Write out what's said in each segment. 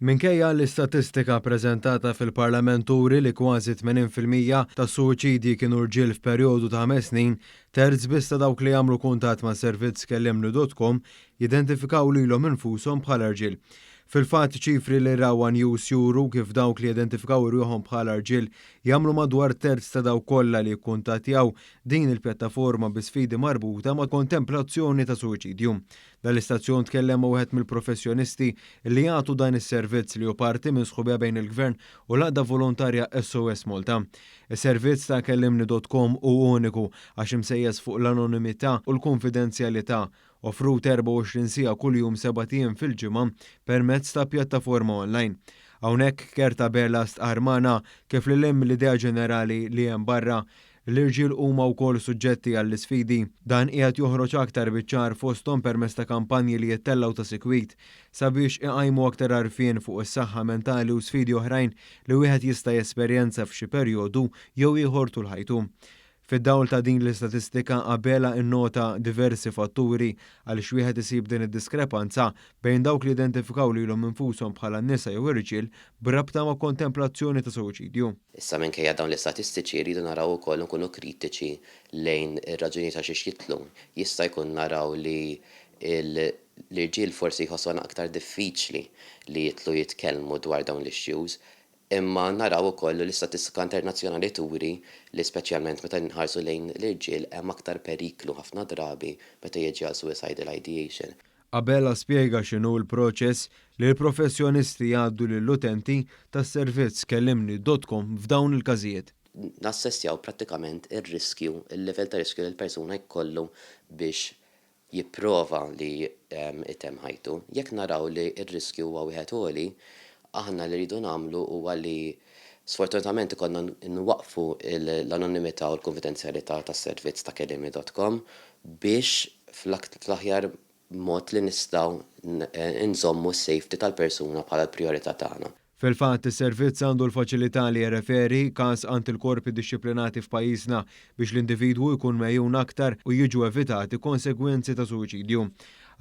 Minkejja l-istatistika preżentata fil-Parlament turi li kważi 80% tas-suwiċidji kienu rġiel f'perjodu ta' 5 snin, terz biss ta' dawk li jagħmlu kuntatt ma' servizz kellimni.com jidentifikaw lilhom infushom bħala rġiel. Fil-fatt, ċifri li ra ONE News juru kif dawk li identifikaw ruħhom bħala rġiel jagħmlu madwar terz ta' dawk kollha li jikkuntattjaw din il-pjattaforma bi sfidi marbuta ma' kontemplazzjoni ta' suwiċidju. Dal-istazzjon tkellem ma' wieħed mill-professjonisti li jagħtu dan is-servizz li hu parti minn sħubija bejn il-Gvern u l-għaqda volontarja SOS Malta. Is-servizz ta' kellimni.com hu uniku għax imsejjes fuq l-anonimità u l-konfidenzjalità, offrut 24 siegħa kuljum, 7 ijiem fil-ġimgħa, permezz ta' pjattaforma online. Hawnhekk Kurt Abela stqarr magħna kif li l-idea ġenerali li hemm barra l-irġiel huma wkoll suġġetti għall-isfidi. Dan qiegħed joħroġ aktar biċ-ċar, fosthom permezz ta' kampanji li jittellgħu ta' sikwit sabiex iqajmu aktar għarfien fuq is-saħħa mentali u sfidi oħrajn li wieħed jista' jesperjenza f'xi perjodu jew ieħor tul ħajtu. Fid-dawl ta' din l-istatistika, Abela innota diversi fatturi għaliex wieħed isib din id-diskrepanza bejn dawk li identifikaw lilhom infushom bħala nisa jew irġiel b'rabta ma' kontemplazzjoni ta' suwiċidju. Issa, minkejja dawn l-istatistiċi, rridu naraw ukoll, nkunu kritiċi lejn ir-raġuni ta' xiex jidħlu. Jista' jkun naraw li l-irġiel forsi jħossuna aktar diffiċli li jidħlu jitkellmu dwar dawn l-issues, imma naraw ukoll l-istatistika internazzjonali turi li speċjalment meta nħarsu lejn l-irġiel hemm aktar periklu ħafna drabi meta jiġi għal suicidal ideation. Abela spjega x'inhu l-proċess li l-professjonisti jgħaddu lill-utenti tas-servizz kellimni.com f'dawn il-każijiet. Nassessjaw prattikament ir-riskju, il-level ta' riskju li l-persuna jkollu biex jipprova li itemm ħajtu. Jekk naraw li r-riskju huwa wieħed għoli, aħna li rridu nagħmlu huwa li sfortunatament ikollna nwaqfu l-anonimità u l-konfidenzjalità tas-servizz ta' kellimni.com biex fl-aħjar mod li nistgħu nżommu s-safety tal-persuna bħala l-priorità tagħna. Fil-fatt, is-servizz għandu l-faċilità li jirreferi każ għand il-korpi dixxiplinati f'pajjiżna biex l-individwu jkun megħjun aktar u jiġu evitati konsegwenzi ta' suwiċidju.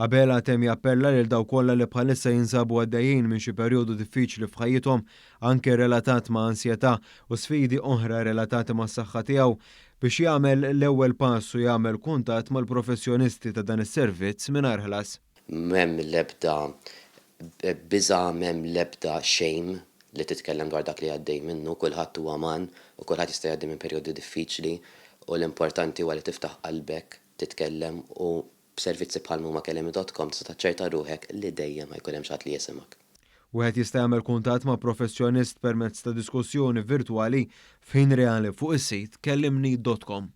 Abela temm jappella lil dawk kollha li bħalissa jinsabu għaddejjin minn xi perjodu diffiċli f'ħajjithom, anke relatat ma' ansjetà u sfidi oħra relatati mas-saħħa tiegħu, biex jagħmel l-ewwel pass u jagħmel kuntatt mal-professjonisti ta' dan is-servizz mingħajr ħlas. M'hemm l-ebda biża', m'hemm l-ebda shame li titkellem dwar dak li għaddej minnu. Kulħadd huwa uman u kulħadd jista' jgħaddi minn perjodi diffiċli u l-importanti huwa li tiftaħ qalbek, titkellem, u b'servizzi bħal huma kellimni.com tista' taċċerta ruħek li dejjem ħa jkun hemm xi ħadd li jisimgħek. Wieħed jista' jagħmel kuntatt ma' professjonist permezz ta' diskussjoni virtwali f'ħin reali fuq is-sit kellimni.com.